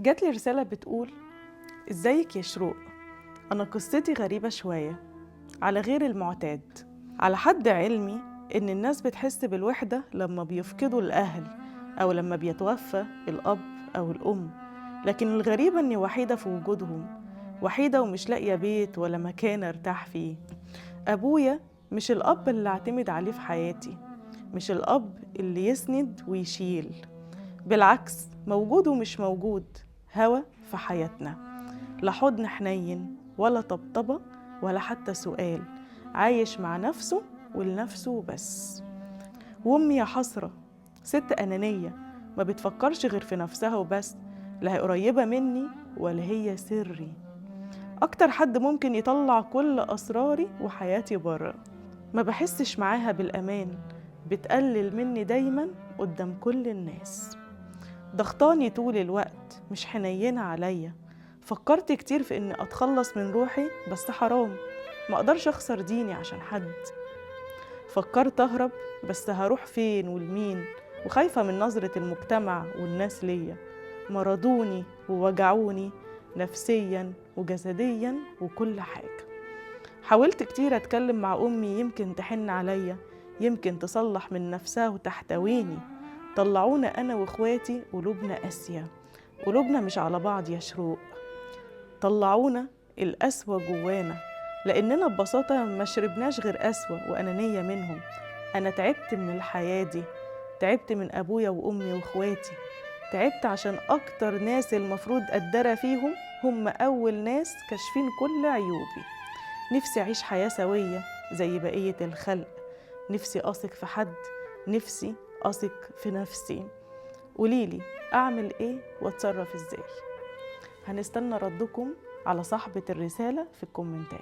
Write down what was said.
جات لي رسالة بتقول: ازيك يا شروق، أنا قصتي غريبة شوية على غير المعتاد. على حد علمي إن الناس بتحس بالوحدة لما بيفقدوا الأهل أو لما بيتوفى الأب أو الأم، لكن الغريبة إني وحيدة في وجودهم، وحيدة ومش لاقية بيت ولا مكان أرتاح فيه. أبويا مش الأب اللي أعتمد عليه في حياتي، مش الأب اللي يسند ويشيل، بالعكس موجود ومش موجود، هوا في حياتنا، لا حضن حنين ولا طبطبة ولا حتى سؤال، عايش مع نفسه ولنفسه بس. وأمي يا حسرة ست أنانية، ما بتفكرش غير في نفسها وبس، لا هي قريبة مني ولا هي سري. أكتر حد ممكن يطلع كل أسراري وحياتي بره، ما بحسش معاها بالأمان، بتقلل مني دايما قدام كل الناس، ضغطاني طول الوقت، مش حنينة عليا. فكرت كتير في إني أتخلص من روحي، بس حرام، ما أقدرش أخسر ديني عشان حد. فكرت أهرب، بس هروح فين والمين؟ وخايفة من نظرة المجتمع والناس ليا. مرضوني ووجعوني نفسيا وجسديا وكل حاجة. حاولت كتير أتكلم مع أمي، يمكن تحن عليا، يمكن تصلح من نفسها وتحتويني. طلعونا أنا وإخواتي قلوبنا قاسية، قلوبنا مش على بعض يا شروق. طلعونا القسوة جوانا، لأننا ببساطة ما شربناش غير قسوة وأنانية منهم. أنا تعبت من الحياة دي، تعبت من أبويا وأمي وإخواتي، تعبت عشان أكتر ناس المفروض أتدرى فيهم هم أول ناس كاشفين كل عيوبي. نفسي أعيش حياة سوية زي بقية الخلق، نفسي أثق في حد، نفسي أثق في نفسي. قوليلي أعمل إيه وأتصرف إزاي؟ هنستنى ردكم على صاحبة الرسالة في الكومنتات.